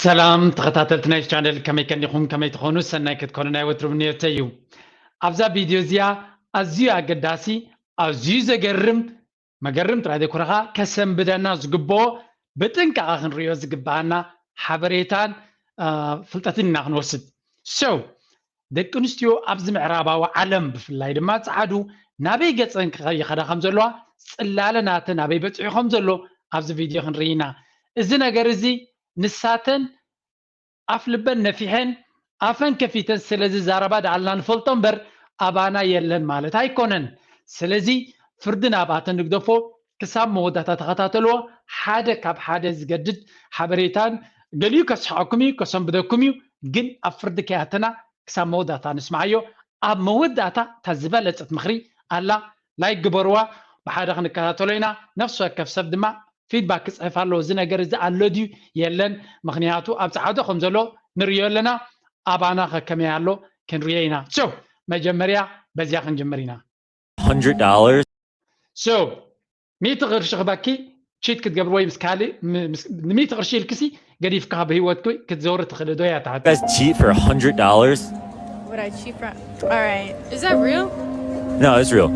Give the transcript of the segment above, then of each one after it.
ሰላም ተኸታተልቲ ናይ ቻነል፣ ከመይ ከኒኹም? ከመይ ትኾኑ? ሰናይ ክትኮኑ ናይ ወትሩ ምንዮተይ እዩ። ኣብዛ ቪድዮ እዚኣ ኣዝዩ ኣገዳሲ፣ ኣዝዩ ዘገርም፣ መገርም ጥራይ ዘይኮነ ከኣ ከሰንብደና ዝግብኦ፣ ብጥንቃቐ ክንርእዮ ዝግብኣና ሓበሬታን ፍልጠትን ኢና ክንወስድ። So ደቂ ኣንስትዮ ኣብዚ ምዕራባዊ ዓለም ብፍላይ ድማ ጸዓዱ ናበይ ገጸን ይኸዳ ከም ዘለዋ፣ ጽላለ ናተን ኣበይ በጺሑ ከም ዘሎ ኣብዚ ቪድዮ ክንርኢ ኢና። እዚ ነገር እዚ ንሳተን ኣፍ ልበን ነፊሐን ኣፈን ከፊተን ስለ ዝዛረባ ደኣልና ንፈልጦ እምበር ኣባና የለን ማለት ኣይኮነን። ስለዚ ፍርዲ ናብኣተን ንግደፎ። ክሳብ መወዳእታ ተኸታተልዎ። ሓደ ካብ ሓደ ዝገድድ ሓበሬታን ገሊኡ ከስሕቐኩም እዩ፣ ከሰንብደኩም እዩ። ግን ኣብ ፍርዲ ከይኣተና ክሳብ መወዳእታ ንስምዓዮ። ኣብ መወዳእታ እታ ዝበለጸት ምኽሪ ኣላ። ላይክ ግበርዋ። ብሓደ ክንከታተሎ ኢና። ነፍሲ ወከፍ ሰብ ድማ ፊድባክ ክጽሕፍ ኣለዎ። እዚ ነገር እዚ ኣሎ ድዩ የለን? ምኽንያቱ ኣብ ጸዓዱ ከም ዘሎ ንርእዮ ኣለና። ኣባና ከ ከመይ ኣሎ ክንርእዮ ኢና። So መጀመርያ በዚያ ክንጅምር ኢና። Hundred dollars. So ሚእቲ ቅርሺ ክበኪ ቺት ክትገብሪ ወይ ምስ ካልእ ም- ምስ- ንሚእቲ ቅርሺ ኢልክሲ ገዲፍካ ብህይወትኩ ክትዘውሪ ትኽእሊ ዶ እያ ትሓቶ። Guys, cheat for a hundred dollars. Would I cheat for? All right. Is that real? No, it's real.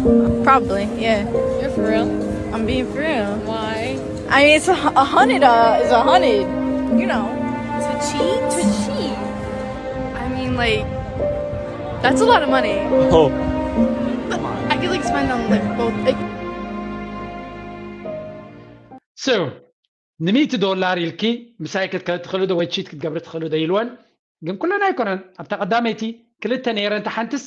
Probably. Yeah. You're for real? I'm being for real. Why? I mean, it's a, hu- a hundred. Uh, is a hundred. You know. To cheat? To cheat. I mean, like, that's a lot of money. Oh, I could like spend on like both. Like, So ንሚእቲ ዶላር ኢልኪ ምሳይ ክትከድ ትኽእሉ ዶ ወይ ቺት ክትገብሪ ትኽእሉ ዶ ኢልወን። ግን ኩለን ኣይኮነን። ኣብታ ቀዳመይቲ ክልተ ነይረን፣ እታ ሓንትስ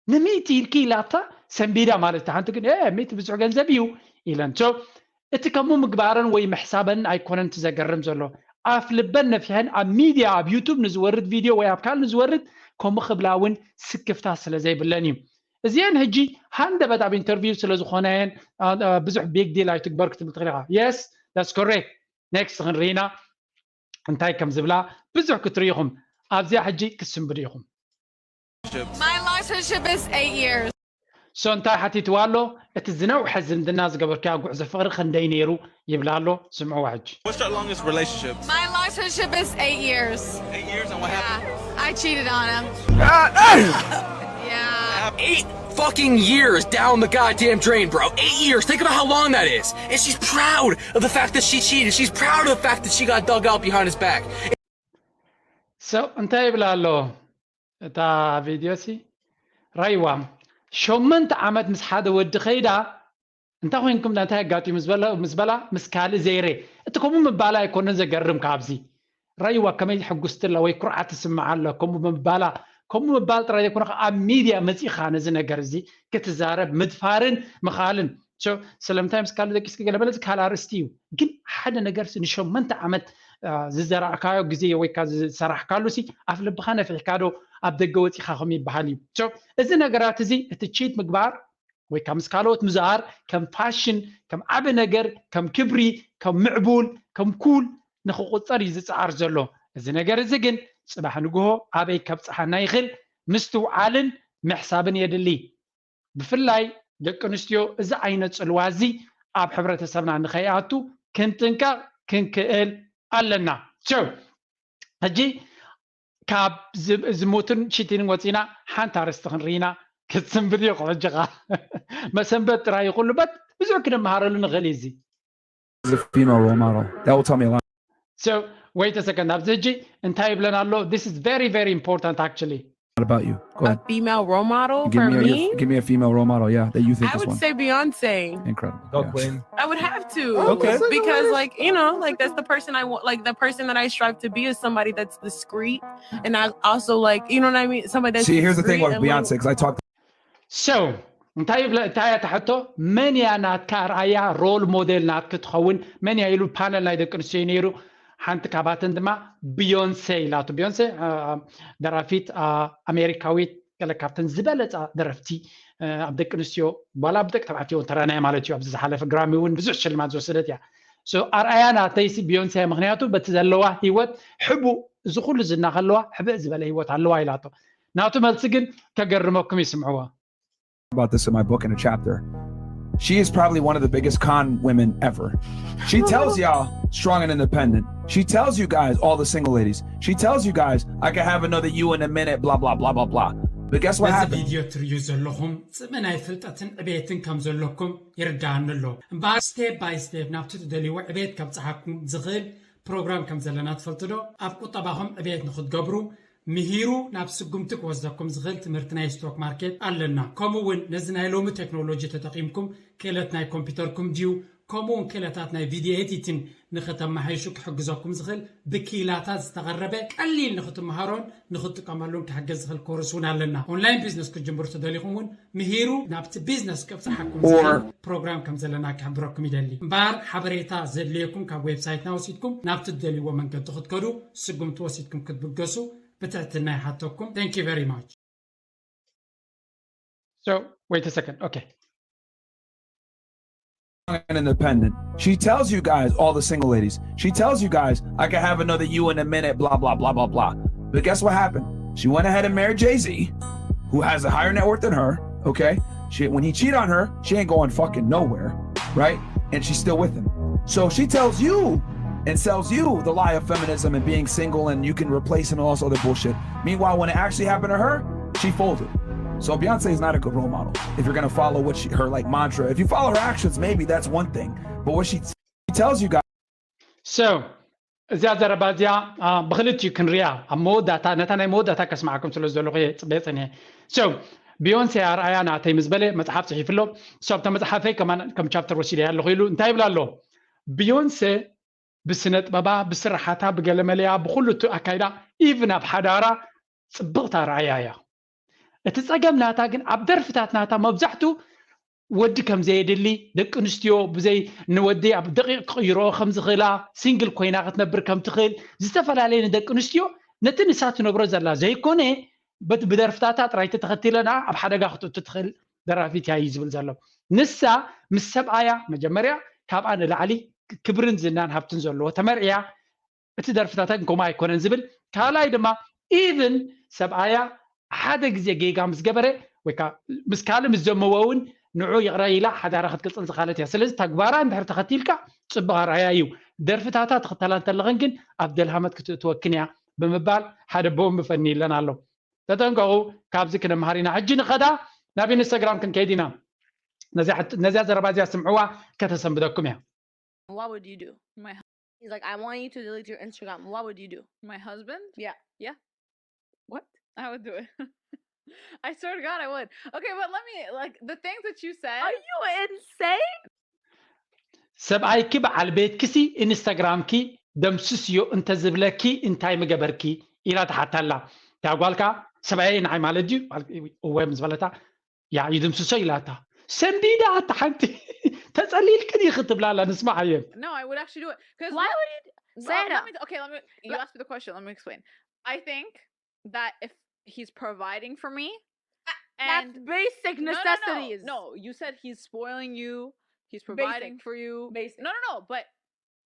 ንሚእቲ ኢልኪ ኢላታ ሰንቢዳ ማለት፣ እታ ሓንቲ ግን "እ፣ ሚእቲ ብዙሕ ገንዘብ እዩ" ኢለን። So እቲ ከምኡ ምግባረን ወይ ምሕሳበን ኣይኮነን እቲ ዘገርም ዘሎ። ኣፍ ልበን ነፊሐን ኣብ ሚድያ፣ ኣብ ዩቱብ ንዝወርድ ቪድዮ ወይ ኣብ ካልእ ንዝወርድ ከምኡ ክብላ እውን ስክፍታ ስለ ዘይብለን እዩ። እዚአን ሕጂ ሃንደበት ኣብ ኢንተርቪው ስለ ዝኾና እየን፣ አ፣ አ፣ ብዙሕ ቢግ ዲል ኣይትግበር ክትብል ትኽእል ኢኻ። Yes, that's correct. Next ክንርኢና እንታይ ከም ዝብላ ብዙሕ ክትርኢ ኢኹም። ኣብዚኣ ሕጂ ክትስንብዱ ኢኹም። My last relationship is eight years. So እንታይ ሓቲትዋ ኣሎ? እቲ ዝነውሐ ዝምድና ዝገበርካዮ ጉዕዞ ፍቕሪ ክንደይ ነይሩ ይብላ ኣሎ። ስምዕዋ ሕጂ። What's your longest relationship? My last relationship is eight years. Eight years, and what happened? Yeah, I cheated on him. Yeah. Eight fucking years down the goddamn drain, bro. Eight years. Think about how long that is. And she's proud of the fact that she cheated. She's proud of the fact that she got dug out behind his back. So እንታይ ይብላ ኣሎ እታ ቪድዮ ሲ? ራይዋ ሸመንተ ዓመት ምስ ሓደ ወዲ ከይዳ እንታይ ኮይንኩም እንታይ ኣጋጢሙ ምስ በላ ምስ በላ ምስ ካልእ ዘይረ። እቲ ከምኡ ምባላ ኣይኮነን ዘገርም። ካብዚ ራይዋ ከመይ ሕጉስቲ ኣላ ወይ ኩርዓት ትስምዓ ኣላ ከምኡ ምባላ። ከምኡ ምባል ጥራይ ዘይኮነ ኣብ ሚድያ መፂኻ ነዚ ነገር እዚ ክትዛረብ ምድፋርን ምኻልን። ስለምንታይ ምስ ካልእ ደቂስኪ ገለ መለ ካልእ ኣርእስቲ እዩ። ግን ሓደ ነገር ንሸመንተ ዓመት ዝዘራእካዮ ግዜ ወይ ዝሰራሕካሉ ሲ ኣፍ ልብኻ ነፊሕካ ዶ ኣብ ደገ ወፂኻ ከም ይበሃል እዩ። እዚ ነገራት እዚ እቲ ቺት ምግባር ወይ ካብ ምስ ካልኦት ምዝኣር ከም ፋሽን ከም ዓቢ ነገር ከም ክብሪ ከም ምዕቡል ከም ኩል ንክቁፀር እዩ ዝፀዓር ዘሎ። እዚ ነገር እዚ ግን ፅባሕ ንግሆ ኣበይ ከብፅሓና ይኽእል ምስትውዓልን ምሕሳብን የድሊ። ብፍላይ ደቂ ኣንስትዮ እዚ ዓይነት ፅልዋ እዚ ኣብ ሕብረተሰብና ንኸይኣቱ ክንጥንቀቕ ክንክእል ኣለና። ሕጂ ካብ ዝሙትን ቺቲንን ወፂና ሓንቲ ኣርእስቲ ክንርኢና ክትስንብድ እዩ። ሕጂ ኸዓ መሰንበት ጥራይ ይኹሉ በት ብዙሕ ክንመሃረሉ ንኽእል እዩ። እዚ is a female role model. That will tell me a lot. So wait a second። ኣብዚ ሕጂ እንታይ ይብለን ኣሎ? This is very very important actually. About you. Go A ahead. female role model Give for me, a, me? Give me a female role model. Yeah, that you think I is would one. Say Beyonce. Incredible. Go, Yeah. Queen. I would have to. Okay. Because, like, you know, like, that's the person I want. Like, the person that I strive to be is somebody that's discreet. And I also, like, you know what I mean? Somebody that's See, here's the thing discreet with and, like, Beyonce, because I talked So እንታይ ይብለ እንታይ እያ ትሕቶ? መን እያ ናትካ ኣርኣያ ሮል ሞዴል ናትክ ትኸውን መን እያ ኢሉ ፓነል ናይ ደቂ ኣንስትዮ እዩ ነይሩ። ሓንቲ ካብኣተን ድማ ቢዮንሴ ኢላቶ። ቢዮንሴ አ፣ ደራፊት አ፣ ኣሜሪካዊት ገለ ካብተን ዝበለፃ ደረፍቲ አ፣ ኣብ ደቂ ኣንስትዮ ዋላ ኣብ ደቂ ተባዕትዮ እውን ተራእናያ ማለት እዩ። ኣብዚ ዝሓለፈ ግራሚ እውን ብዙሕ ሽልማት ዝወሰደት እያ። So ኣርኣያ ናተይሲ ቢዮንሴ እያ። ምክንያቱ በቲ ዘለዋ ህይወት ሕቡእ እዚ ኩሉ ዝና ከለዋ ሕብእ ዝበለ ህይወት ኣለዋ ኢላቶ። ናቱ መልሲ ግን ከገርመኩም ይስምዕዎ። about this in my book in a chapter. She is probably one of the biggest con women ever. She tells y'all strong and independent. She tells you guys, all the single ladies, she tells you guys, "I can have another you in a minute, blah, blah, blah, blah, blah." But guess what ነዚ happened? ቪድዮ ትርእዩ ዘለኹም ጽምእ ናይ ፍልጠትን ዕቤትን ከም ዘለኩም ይርዳኣኒ ኣሎ። እምበኣር ስቴፕ ባይ ስቴፕ ናብቲ ትደልይዎ ዕቤት ከብጽሓኩም ዝኽእል ፕሮግራም ከም ዘለና ትፈልጡ ዶ? ኣብ ቁጠባኹም ዕቤት ንኽትገብሩ ምሂሩ ናብ ስጉምቲ ክወስደኩም ዝኽእል ትምህርቲ ናይ ስቶክ ማርኬት ኣለና። ከምኡ እውን ነዚ ናይ ሎሚ ቴክኖሎጂ ተጠቒምኩም ክእለት ናይ ኮምፒውተርኩም ድዩ ከምኡ እውን ክእለታት ናይ ቪድዮ ኤዲቲን ንኽተመሓይሹ ክሕግዘኩም ዝኽእል ብኪላታት ዝተቐረበ ቀሊል ንኽትመሃሮን ንኽትጥቀመሉን ክሕግዝ ዝኽእል ኮርስ እውን ኣለና። ኦንላይን ቢዝነስ ክትጅምሩ ተደሊኹም እውን ምሂሩ ናብቲ ቢዝነስ ከብፅሓኩም ዝኽእል ፕሮግራም ከም ዘለና ክሕብረኩም ይደሊ። እምበኣር ሓበሬታ ዘድልየኩም ካብ ዌብሳይትና ወሲድኩም ናብቲ ትደልይዎ መንገዲ ክትከዱ ስጉምቲ ወሲድኩም ክትብገሱ ብትሕትና ይሓተኩም። Thank you very much. So wait a second. Okay. And independent. She tells you guys, all the single ladies, she tells you guys, "I can have another you in a minute, blah, blah, blah, blah, blah." But guess what happened? She went ahead and married Jay-Z, who has a higher net worth than her, okay? She, when he cheat on her, she ain't going fucking nowhere, right? And she's still with him. So she tells you and sells you the lie of feminism and being single and you can replace him and all this other bullshit. Meanwhile, when it actually happened to her, she folded. So Beyonce is not a good role model if you're gonna follow what she, her like mantra. If you follow her actions, maybe that's one thing. But what she tells you guys So እዚኣ ዘረባ እዚኣ ብክልቲኡ ክንሪያ ኣብ መወዳእታ ነታ ናይ መወዳእታ ከስማዓኩም ስለ ዘለኹ እየ ፅበየ ፀኒሐ። So ቢዮንሴ ኣርኣያ ናተይ ምስ በለ መፅሓፍ ፅሒፉ ኣሎ። So ኣብታ መፅሓፈይ ከማን ከም ቻፕተር ወሲደ ኣለኹ ኢሉ እንታይ ይብል ኣሎ? ቢዮንሴ ብስነ ጥበባ ብስራሓታ ብገለመለያ ብኩሉ እቲ ኣካይዳ ኢቭን ኣብ ሓዳራ ፅብቕቲ ኣርኣያ እያ። እቲ ፀገም ናታ ግን ኣብ ደርፍታት ናታ መብዛሕቱ ወዲ ከም ዘየድሊ ደቂ ኣንስትዮ ብዘይ ንወዲ ኣብ ደቂቕ ክቕይርኦ ከም ዝኽእላ ሲንግል ኮይና ክትነብር ከም ትኽእል ዝተፈላለየ ንደቂ ኣንስትዮ ነቲ ንሳ ትነብሮ ዘላ ዘይኮነ በቲ ብደርፍታታ ጥራይ ተተኸቲለና ኣብ ሓደጋ ክትእቱ ትኽእል ደራፊት እያ እዩ ዝብል ዘሎ። ንሳ ምስ ሰብኣያ መጀመርያ ካብኣ ንላዕሊ ክብርን ዝናን ሃብትን ዘለዎ ተመርዕያ እቲ ደርፍታታ ግን ከምኡ ኣይኮነን ዝብል ካልኣይ ድማ ኢቭን ሰብኣያ ሓደ ግዜ ጌጋ ምስ ገበረ ወይ ከዓ ምስ ካልእ ምስ ዘመወ እውን ንዑ ይቕረ ኢላ ሓዳራ ክትቅፅል ዝኻለት እያ። ስለዚ ተግባራ እንድሕር ተኸቲልካ ፅቡቕ ኣርኣያ እዩ። ደርፍታታ ትኽተላ እንተለኽን ግን ኣብ ደልሃመት ክትእትወክን እያ ብምባል ሓደ ቦምብ ፈንይለን ኣሎ። ተጠንቀቑ፣ ካብዚ ክነምሃር ኢና። ሕጂ ንኸዳ ናብ ኢንስታግራም ክንከይድ ኢና። ነዚኣ ዘረባ እዚኣ ስምዕዋ ከተሰንብደኩም እያ። What would you do? My He's like, I want you to delete your Instagram. What would you do? My husband? Yeah. Yeah. What? I would do it. I swear to God, I would. Okay, but let me like the things that you said. Are you insane? ሰብኣይኪ በዓል ቤትኪሲ ኢንስታግራምኪ ደምስስዮ እንተዝብለኪ እንታይ ምገበርኪ ኢላ ትሓታላ። እታ ጓልካ ሰብኣየ ንዓይ ማለት ድዩ እወ ምስ በለታ ያ ይድምስሶ ኢላታ ሰንቢዳ ኣታ ሓንቲ ተጸሊልክን ኢኺ ትብላላ ንስማዓየን። No, I would actually do it. Because Why would you say let that? me, okay, let me. You Let- asked me the question. Let me explain. I think that if he's providing for me, That's and basic no, no, no, necessities. No, you said he's spoiling you. He's providing Basic. For you. Basic. No, no, no. But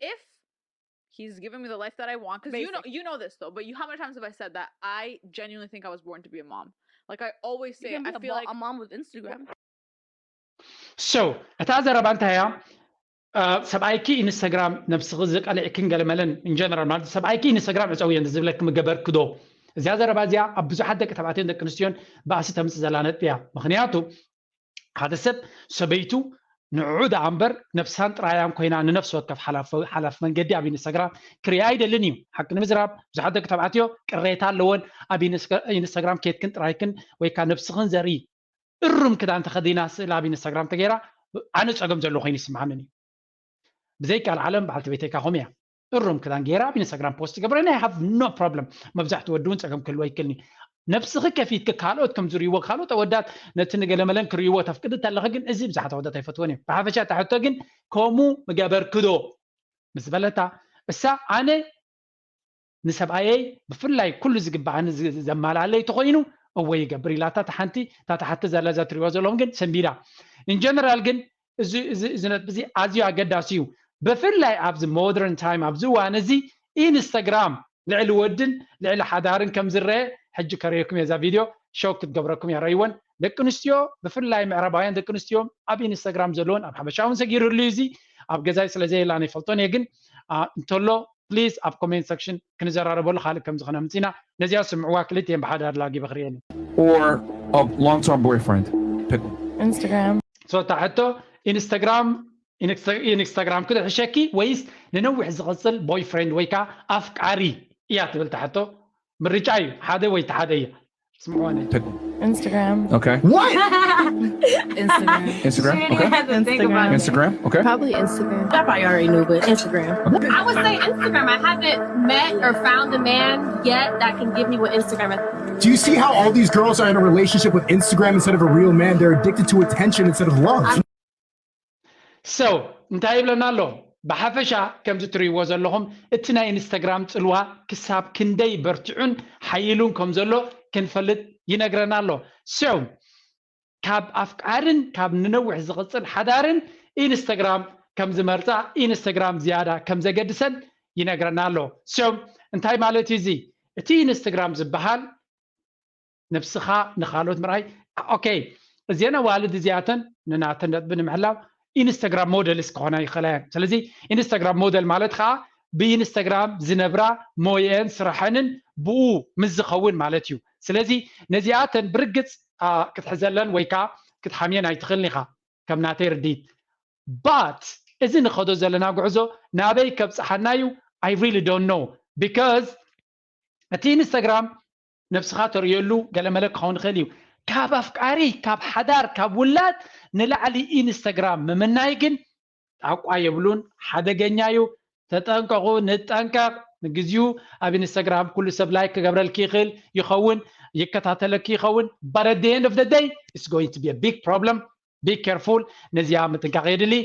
if he's giving me the life that I want, because you know, Basic. You know this though. But you, how many times have I said that I genuinely think I was born to be a mom? Like I always You say, can be I a, feel bo- like a mom with Instagram. So እታ ዘረባ እንታይ እያ? ሰብኣይኪ ኢንስታግራም ነብስኺ ዝቀልዕክን ገለመለን ኢንጀነራል ማለት ሰብኣይኪ ኢንስታግራም ዕፀውዮ ዝብለኪ ምገበርኪ ዶ? እዚኣ ዘረባ እዚኣ ኣብ ብዙሓት ደቂ ተባዕትዮን ደቂ ኣንስትዮን ባእሲ ተምፅእ ዘላ ነጥቢ እያ። ምክንያቱ ሓደ ሰብ ሰበይቱ ንዕዑ ደኣ እምበር ነብሳን ጥራያን ኮይና ንነፍሲ ወከፍ ሓላፍ መንገዲ ኣብ ኢንስታግራም ክሪኣ ኣይደልን እዩ። ሓቂ ንምዝራብ ብዙሓት ደቂ ተባዕትዮ ቅሬታ ኣለዎን ኣብ ኢንስታግራም ኬድክን ጥራይክን ወይ ከዓ ነብስኽን ዘርኢ እሩም ክዳን ተኸዲና ስእሊ ኣብ ኢንስታግራም ተገይራ ኣነ ፀገም ዘሎ ኮይኑ ይስምዓንን እዩ። ብዘይካል ዓለም በዓልቲ ቤተይ ካኹም እያ እሩም ክዳን ገይራ ኣብ ኢንስታግራም ፖስት ትገብረ ናይ ሃቭ ኖ ፕሮብለም። መብዛሕቲ ወዲ እውን ፀገም ክህልዎ ይክልኒ። ነብስኺ ከፊትኪ ካልኦት ከም ዝርእይዎ ካልኦት ኣወዳት ነቲ ንገለመለን ክርእይዎ ተፍቅዲ እንተለኺ ግን እዚ ብዙሓት ኣወዳት ኣይፈትዎን እዮም። ብሓፈሻ እታ ሕቶ ግን ከምኡ ምገበርክዶ ምስ በለታ እሳ ኣነ ንሰብኣየይ ብፍላይ ኩሉ ዝግባኣኒ ዘማላኣለይ ተኮይኑ እወ ይገብር ኢላታ። እታ ሓንቲ እታ ተሓቲ ዘላ እዛ ትሪእዋ ዘለኹም ግን ሰንቢዳ። ኢንጀነራል ግን እዚ ነጥቢ እዚ ኣዝዩ ኣገዳሲ እዩ። ብፍላይ ኣብዚ ሞደርን ታይም ኣብዚ እዋን እዚ ኢንስታግራም ልዕሊ ወድን ልዕሊ ሓዳርን ከም ዝረአ ሕጂ ከርእየኩም እየ። እዛ ቪድዮ ሾክ ክትገብረኩም እያ። ረእይወን ደቂ ኣንስትዮ ብፍላይ ምዕራባውያን ደቂ ኣንስትዮ ኣብ ኢንስታግራም ዘለወን ኣብ ሓበሻ እውን ሰጊርሉ እዩ። እዚ ኣብ ገዛይ ስለ ዘየላ ኣይፈልጦን እየ ግን እንተሎ please ኣብ comment section ክንዘራረበሉ ካልእ ከም ዝኾነ ምጽና ነዚኣ ስምዕዋ ክልቲኤን ብሓዳር ላጊበ ክርእየን Or a long term boyfriend? Pick one. Instagram. so ታሕቶ ኢንስታግራም ኢንስታግራም ክድሕሸኪ ወይስ ንነዊሕ ዝቕጽል boyfriend ወይ ከዓ ኣፍቃሪ እያ ትብል ታሕቶ ምርጫ እዩ ሓደ ወይ ተሓደ እያ ስምዕዋ ነይ Pick one. Instagram. Okay. What? Instagram. Instagram? She Okay. had to think about it. Instagram? Okay. Probably Instagram. I probably already knew, but Instagram. I would say Instagram. I haven't met or found a man yet that can give me what Instagram is. Do you see how all these girls are in a relationship with Instagram instead of a real man? They're addicted to attention instead of love. so እንታይ ይብለና ኣሎ ብሓፈሻ ከምዚ ትርእይዎ ዘለኹም እቲ ናይ ኢንስታግራም ጽልዋ ክሳብ ክንደይ በርትዑን ሓይሉን ከም ዘሎ ክንፈልጥ ይነግረና ኣሎ so ካብ ኣፍቃርን ካብ ንነዊሕ ዝቕጽል ሓዳርን ኢንስታግራም ከም ዝመርጻ ኢንስታግራም ዝያዳ ከም ዘገድሰን ይነግረና ኣሎ so እንታይ ማለት እዩ እዚ እቲ ኢንስታግራም ዝበሃል ንብስኻ ንኻልኦት ምርኣይ okay እዚአን ኣዋልድ እዚኣተን ንናተን ነጥቢ ንምሕላው ኢንስታግራም ሞዴልስ ክኾና ይኽእላ እየን ስለዚ ኢንስታግራም ሞዴል ማለት ከዓ ብኢንስታግራም ዝነብራ ሞየአን ስራሐንን ብኡ ምስ ዝኸውን ማለት እዩ ስለዚ ነዚኣተን ብርግፅ ክትሕዘለን ወይ ከዓ ክትሓምየን ኣይትኽእልን ኢኻ ከም ናተይ ርድኢት but እዚ ንኸዶ ዘለና ጉዕዞ ናበይ ከብፅሓና እዩ I really don't know because እቲ ኢንስታግራም ነብስኻ ተርእየሉ ገለመለ ክኸውን ይኽእል እዩ ካብ ኣፍቃሪ ካብ ሓዳር ካብ ውላድ ንላዕሊ ኢንስታግራም ምምናይ ግን ጣቋ የብሉን ሓደገኛ እዩ ተጠንቀቑ ንጠንቀቕ ንግዚኡ ኣብ ኢንስታግራም ኩሉ ሰብ like ክገብረልኪ ይኽእል ይኸውን ይከታተለኪ ይኸውን but at the end of the day it's going to be a big problem be careful ነዚኣ ምጥንቃቕ የድሊ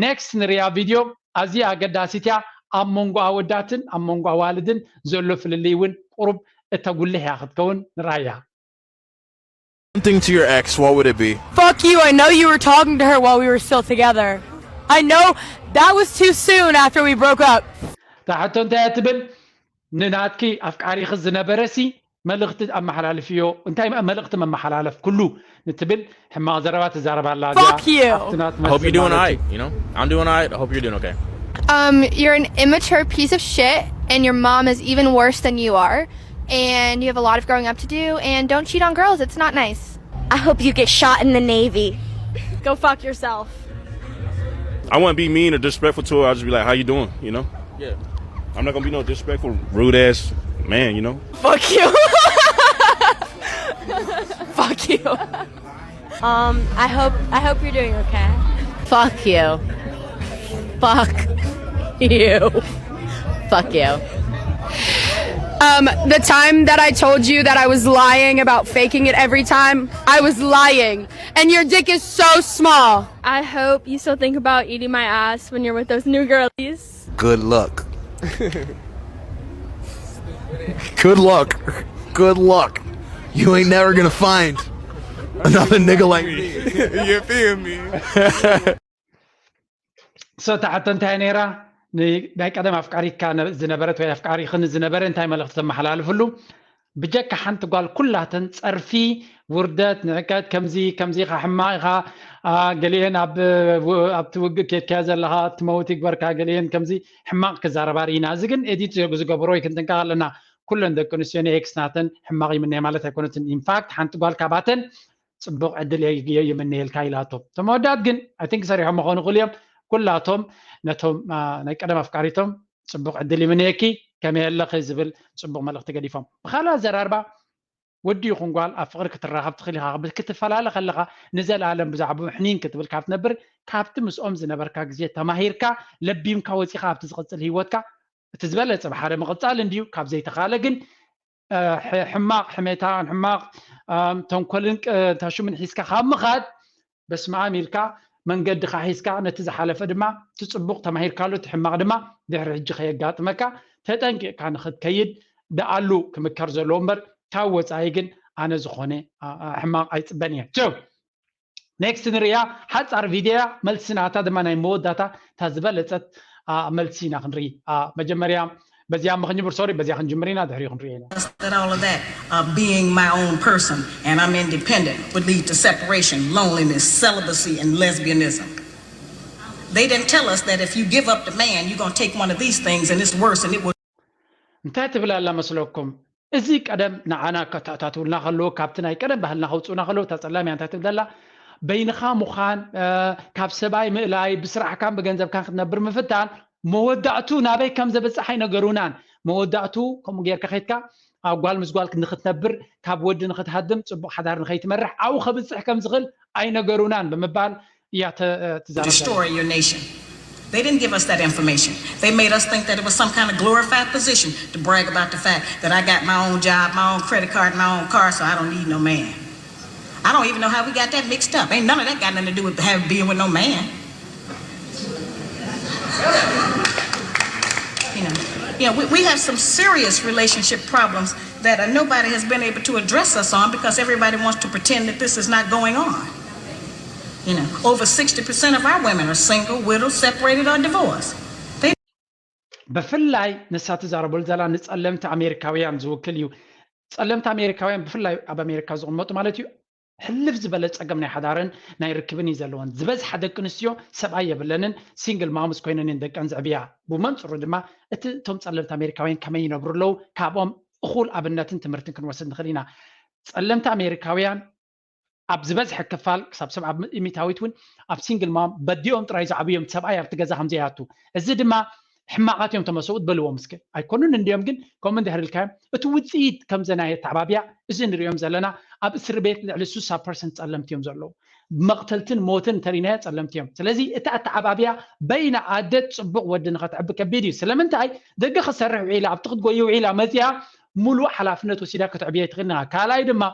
next ንሪኣ ቪድዮ ኣዝያ ኣገዳሲት እያ ኣብ መንጎ ኣወዳትን ኣብ መንጎ ኣዋልድን ዘሎ ፍልልይ እውን ቁሩብ እተጉልህ እያ ክትከውን ንርኣያ Something to your ex, what would it be? Fuck you. I know you were talking to her while we were still together. I know that was too soon after we broke up. ታሕቶ እንታይ እያ ትብል ንናትኪ ኣፍቃሪኺ ዝነበረ ሲ መልእኽቲ ኣመሓላልፍዮ እንታይ መልእኽቲ መመሓላለፍ ኩሉ ንትብል ሕማቕ ዘረባ ትዛረብ ኣላ Fuck you. I hope you're doing all right, you know? I'm doing all right. I hope you're doing okay. Um, you're an immature piece of shit, and your mom is even worse than you are, and you have a lot of growing up to do, and don't cheat on girls. It's not nice. I hope you get shot in the Navy. Go fuck yourself. I wouldn't be mean or disrespectful to her. I'll just be like, how you doing? You know? Yeah. I'm not gonna be no disrespectful, rude ass man, you know? Fuck you. Fuck you. Um, I hope I hope you're doing okay. Fuck you. Fuck you. Fuck you. Um, the time that I told you that I was lying about faking it every time, I was lying. And your dick is so small. I hope you still think about eating my ass when you're with those new girlies. Good luck. Good luck. Good luck. You ain't never gonna find another nigga like me. You feel me? so እታ ሕቶ እንታይ ነይራ ናይ ቀደም ኣፍቃሪካ ዝነበረት ወይ ኣፍቃሪኽን ዝነበረ እንታይ መልእኽቲ ተመሓላልፍሉ ብጀካ ሓንቲ ጓል ኩላተን ፀርፊ ውርደት ንዕቀት ከምዚ ከምዚ ኢኻ ሕማቕ ኢኻ ገሊአን ኣብቲ ውግእ ኬድካዮ ዘለኻ ትመውት ይግበርካ ገሊአን ከምዚ ሕማቕ ክዛረባ ርኢና እዚ ግን ኤዲት ዝገብሮ ወይ ክንጥንቀቕ ኣለና ኩለን ደቂ ኣንስትዮ ንኤክስ ናተን ሕማቕ ይምነያ ማለት ኣይኮነትን ኢንፋክት ሓንቲ ጓል ካባተን ፅቡቕ ዕድል እየ ይምነየልካ ኢላቶ እቶም ኣወዳት ግን I think ሰሪሖም ምኾኑ ክእሉ እዮም ኩላቶም ነቶም ናይ ቀደም ኣፍቃሪቶም ፅቡቕ ዕድል ይምነየኪ ከመይ ኣለኺ ዝብል ፅቡቕ መልእኽቲ ገዲፎም ብኻልእ ኣዘራርባ ወዲ ይኹን ጓል ኣብ ፍቕሪ ክትራኸብ ትኽእል ኢኻ ክትፈላለ ከለኻ ንዘለኣለም ብዛዕባኡ ሕኒን ክትብል ካብ ትነብር ካብቲ ምስኦም ዝነበርካ ግዜ ተማሂርካ ለቢምካ ወፂኻ ኣብቲ ዝቕፅል ህይወትካ እቲ ዝበለፀ ብሓደ ምቕፃል እንድዩ ካብ ዘይተኻለ ግን ሕማቕ ሕሜታን ሕማቕ ተንኮልን ታሹምን ሒዝካ ካብ ምኻድ በስመኣም ኢልካ መንገድኻ ሒዝካ ነቲ ዝሓለፈ ድማ እቲ ፅቡቕ ተማሂርካሉ እቲ ሕማቕ ድማ ድሕሪ ሕጂ ከየጋጥመካ ተጠንቂቕካ ንኽትከይድ ደኣሉ ክምከር ዘለዎ እምበር ካብ ወፃኢ ግን ኣነ ዝኾነ ሕማቕ ኣይፅበን እየ ቸው ኔክስት ንርእያ ሓፃር ቪድዮያ መልሲ ናታ ድማ ናይ መወዳታ እታ ዝበለፀት መልሲ ኢና ክንርኢ መጀመርያ በዚያ ምክንጅምር ሶሪ በዚያ ክንጅምር ኢና ድሕሪኡ ክንርእዮ ኢና that all of that uh, being my own person and I'm independent would lead to separation, loneliness, celibacy, and lesbianism. They didn't tell us that if you give up the man, you're going to take one of these things and it's worse and it will እንታይ ትብል ኣላ መስለኩም? እዚ ቀደም ንዓና ከተኣታትውልና ከለዉ፣ ካብቲ ናይ ቀደም ባህልና ከውፅኡና ከለዉ፣ እታ ፀላም እያ እንታይ ትብል ኣላ? በይንኻ ምዃን፣ እ፣ ካብ ሰብኣይ ምእላይ፣ ብስራሕካን ብገንዘብካን ክትነብር ምፍታን፣ መወዳእቱ ናበይ ከም ዘብፅሕ ኣይነገሩናን። መወዳእቱ ከምኡ ጌርካ ከይድካ ኣብ ጓል ምስ ጓል ንክትነብር፣ ካብ ወዲ ንክትሃድም፣ ፅቡቕ ሓዳር ንኸይትመርሕ፣ ኣብኡ ከብፅሕ ከም ዝኽእል ኣይነገሩናን ብምባል እያ ተ-፣ ትዛረብ ዘላ። Destroy your nation. They didn't give us that information. They made us think that it was some kind of glorified position to brag about the fact that I got my own job, my own credit card, my own car, so I don't need no man. I don't even know how we got that mixed up. Ain't none of that got nothing to do with having being with no man. You know, you know, we, we have some serious relationship problems that uh, nobody has been able to address us on because everybody wants to pretend that this is not going on. You know, over sixty percent of our women are single, widowed, separated, or divorced. ብፍላይ ንሳ ትዛረበሉ ዘላ ንጸለምቲ ኣሜሪካውያን ዝውክል እዩ። ጸለምቲ ኣሜሪካውያን ብፍላይ ኣብ ኣሜሪካ ዝቕመጡ ማለት እዩ፣ ሕልፍ ዝበለ ጸገም ናይ ሓዳርን ናይ ርክብን እዩ ዘለወን። ዝበዝሓ ደቂ ኣንስትዮ ሰብኣይ የብለንን፣ ሲንግል ማምስ ኮይነን እየን ደቀን ዘዕብያ። ብመንጽሩ ድማ እቲ እቶም ጸለምቲ ኣሜሪካውያን ከመይ ይነብሩ ኣለዉ፣ ካብኦም እኹል ኣብነትን ትምህርትን ክንወስድ ንኽእል ኢና። ጸለምቲ ኣሜሪካውያን ኣብ ዝበዝሐ ክፋል ክሳብ ሰብዓ ሚእታዊት እውን ኣብ ሲንግል ማም በዲኦም ጥራይ ዝዓብዮም ሰብኣይ ኣብቲ ገዛ ከም ዘይኣቱ፣ እዚ ድማ ሕማቓት እዮም ተመሰውት በልዎም እስከ። ኣይኮኑን እንድዮም ግን ከምኡ እንድሕር ኢልካዮም እቲ ውፅኢት ከምዘ ናይ ኣተዓባብያ እዚ ንሪኦም ዘለና ኣብ እስር ቤት ልዕሊ ስሳ ፐርሰንት ጸለምቲ እዮም ዘለዉ። መቕተልትን ሞትን እንተሪናዮ ጸለምቲ እዮም። ስለዚ እቲ ኣተዓባብያ በይና ኣደ ጽቡቕ ወዲ ንኸትዕቢ ከቢድ እዩ። ስለምንታይ ደገ ክሰርሕ ውዒላ ኣብቲ ክትጎይ ውዒላ መፅያ ሙሉእ ሓላፍነት ወሲዳ ክትዕብዮ ኣይትኽእልን ኢኻ። ካልኣይ ድማ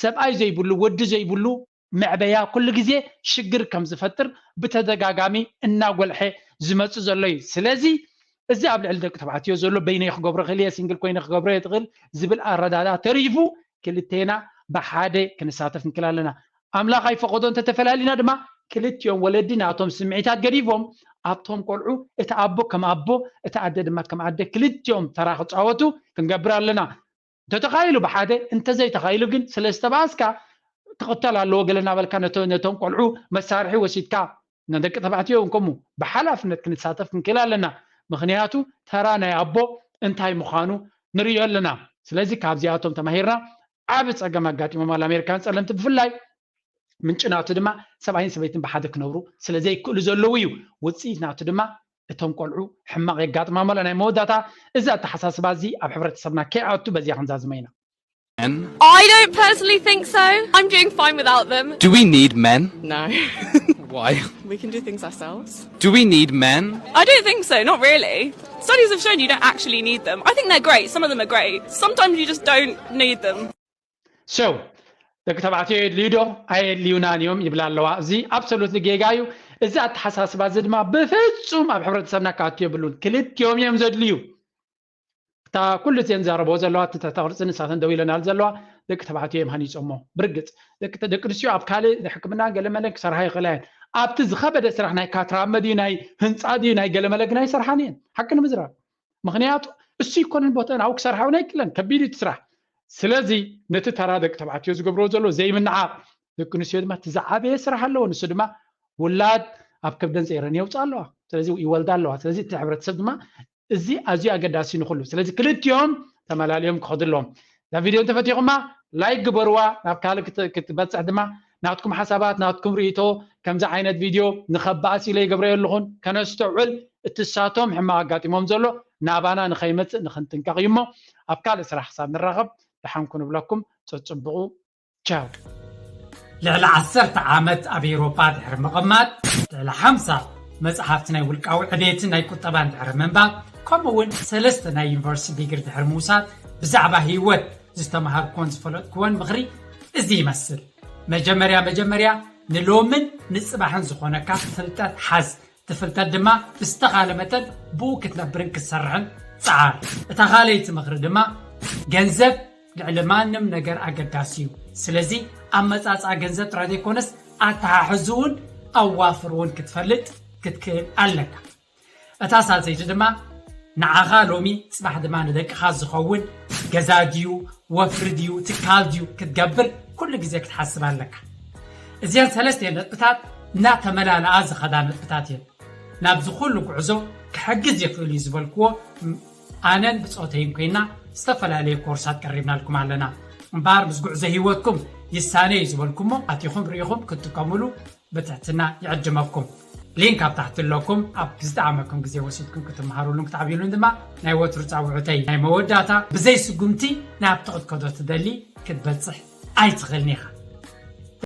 ሰብኣይ ዘይብሉ ወዲ ዘይብሉ መዕበያ ኩሉ ግዜ ሽግር ከም ዝፈጥር ብተደጋጋሚ እናጎልሐ ዝመጽእ ዘሎ እዩ። ስለዚ እዚ ኣብ ልዕሊ ደቂ ተባዕትዮ ዘሎ በይነይ ክገብሮ ክእል እየ፣ ሲንግል ኮይነ ክገብሮ እየ ትኽእል ዝብል ኣረዳዳ ተሪፉ ክልቴና ብሓደ ክንሳተፍ ንክእል ኣለና። ኣምላኽ ኣይፈቐዶ እንተተፈላሊና ድማ ክልቲኦም ወለዲ ናቶም ስምዒታት ገዲፎም ኣብቶም ቆልዑ እቲ ኣቦ ከም ኣቦ እቲ ኣደ ድማ ከም ኣደ ክልቲኦም ተራ ክፃወቱ ክንገብር ኣለና። እንተተኻኢሉ ብሓደ፣ እንተዘይተኻኢሉ ግን ስለ ዝተባኣስካ ክቕተል ኣለዎ ገለ እናበልካ ነቶ-፣ ነቶም ቆልዑ መሳርሒ ወሲድካ ንደቂ ተባዕትዮ እውን ከምኡ ብሓላፍነት ክንሳተፍ ክንክእል ኣለና። ምኽንያቱ ተራ ናይ ኣቦ እንታይ ምዃኑ ንርእዮ ኣለና። ስለዚ ካብዚኣቶም ተማሂርና ዓቢ ጸገም ኣጋጢሞም ኣሎ ኣሜሪካውያን ጸለምቲ ብፍላይ ምንጪ ናቱ ድማ ሰብኣይን ሰበይትን ብሓደ ክነብሩ ስለ ዘይክእሉ ዘለዉ እዩ። ውጽኢት ናቱ ድማ እቶም ቆልዑ ሕማቕ የጋጥማም ኣሎ። ናይ መወዳእታ እዚ ኣተሓሳስባ እዚ ኣብ ሕብረተሰብና ከይኣቱ በዚኣ ክንዛዝመ ኢና። I don't personally think so. I'm doing fine without them. Do we need men? No. Why? We can do things ourselves. Do we need men? I don't think so, not really. Studies have shown you don't actually need them. I think they're great. Some of them are great. Sometimes you just don't need them. So ደቂ ተባዕትዮ የድልዩ ዶ? ኣየድልዩናን እዮም ይብላ ኣለዋ። እዚ ኣብሶሉትሊ ጌጋ እዩ። እዚ ኣተሓሳስባ እዚ ድማ ብፍጹም ኣብ ሕብረተሰብና ክኣቱ የብሉን። ክልቲኦም እዮም ዘድልዩ። እታ ኩሉ እተን ዝዛረበኦ ዘለዋ እቲ ትሕተ ቅርጺ ንሳተን ደው ኢለናል ዘለዋ ደቂ ተባዕትዮ እዮም ሃኒጾሞ። ብርግጽ ደቂ ተ-፣ ደቂ ኣንስትዮ ኣብ ካልእ ሕክምና ገለመለ ክሰርሓ ይኽእላ እየን። ኣብቲ ዝኸበደ ስራሕ ናይ ካትራመ ድዩ ናይ ህንጻ ድዩ ናይ ገለመለ ግን ኣይሰርሓን እየን። ሓቂ ንምዝራብ ምኽንያቱ እሱ ይኮነን ቦተን ኣብኡ ክሰርሓ እውን ኣይክእለን። ከቢድ እዩ እቲ ስራሕ። ስለዚ ነቲ ተራ ደቂ ተባዕትዮ ዝገብርዎ ዘሎ ዘይምንዓቕ ደቂ ኣንስትዮ ድማ እቲ ዝዓበየ ስራሕ ኣለዎ። ንሱ ድማ ውላድ ኣብ ከብደን ጸይረን የውፅኣ ኣለዋ። ስለዚ ይወልዳ ኣለዋ። ስለዚ እቲ ሕብረተሰብ ድማ እዚ ኣዝዩ ኣገዳሲ ንኹሉ። ስለዚ ክልቲኦም ተመላልዮም ክኸዱ ኣለዎም። እዛ ቪድዮ እንተፈቲኹማ ላይክ ግበርዋ፣ ናብ ካልእ ክት-፣ ክትበፅሕ ድማ ናትኩም ሓሳባት ናትኩም ርእይቶ ከምዚ ዓይነት ቪድዮ ንኸባእስ ኢለ ይገብረዮ ኣለኹን ከነስተውዕል እቲ ሳቶም ሕማቕ ኣጋጢሞም ዘሎ ናባና ንኸይመፅእ ንኽንጥንቀቕ እዩ እሞ ኣብ ካልእ ስራሕ ክሳብ ንራኸብ ደሓን ኩኑ እብለኩም። ጸጽብቑ። ቻው። ልዕሊ ዓሰርተ ዓመት ኣብ ኤውሮጳ ድሕሪ ምቕማጥ፣ ልዕሊ ሓምሳ መጽሓፍቲ ናይ ውልቃዊ ዕቤትን ናይ ቁጠባን ድሕሪ ምንባብ፣ ከምኡ እውን ሰለስተ ናይ ዩኒቨርሲቲ ዲግሪ ድሕሪ ምውሳድ፣ ብዛዕባ ህይወት ዝተምሃርኩዎን ዝፈለጥኩዎን ምኽሪ እዚ ይመስል። መጀመርያ መጀመርያ ንሎምን ንጽባሕን ዝኾነካ ፍልጠት ሓዝ። እቲ ፍልጠት ድማ ብዝተኻለ መጠን ብኡ ክትነብርን ክትሰርሕን ጸዓር። እታ ካልኣይቲ ምኽሪ ድማ ገንዘብ ልዕሊ ማንም ነገር ኣገዳሲ እዩ። ስለዚ ኣመጻጽኣ ገንዘብ ጥራይ ዘይኮነስ ኣተሓሕዝኡን ኣዋፍርኡን ክትፈልጥ ክትክእል ኣለካ። እታ ሳልሰይቲ ድማ ንዓኻ ሎሚ ጽባሕ ድማ ንደቅኻ ዝኸውን ገዛ ድዩ ወፍሪ ድዩ ትካል ድዩ ክትገብር ኩሉ ግዜ ክትሓስብ ኣለካ። እዚአን ሰለስቲአን ነጥብታት እናተመላለኣ ዝኸዳ ነጥብታት እየን። ናብዚ ኩሉ ጉዕዞ ክሕግዝ ይኽእል እዩ ዝበልክዎ ም-፣ ኣነን ብፆተይን ኮይና ዝተፈላለየ ኮርሳት ቀሪብናልኩም ኣለና። እምበኣር ምስ ጉዕዞ ህይወትኩም ይሳነ እዩ ዝበልኩሞ ኣቲኹም ርኢኹም ክትጥቀሙሉ ብትሕትና ይዕድመኩም። ሊንክ ኣብ ታሕቲ ኣለኩም። ኣብ ዝጠዓመኩም ግዜ ወሲድኩም ክትመሃሩሉን ክትዓብዩሉን ድማ ናይ ወትሩ ፃውዑተይ። ናይ መወዳእታ፣ ብዘይ ስጉምቲ ናብቲ ክትከዶ ትደሊ ክትበፅሕ ኣይትኽእልን ኢኻ።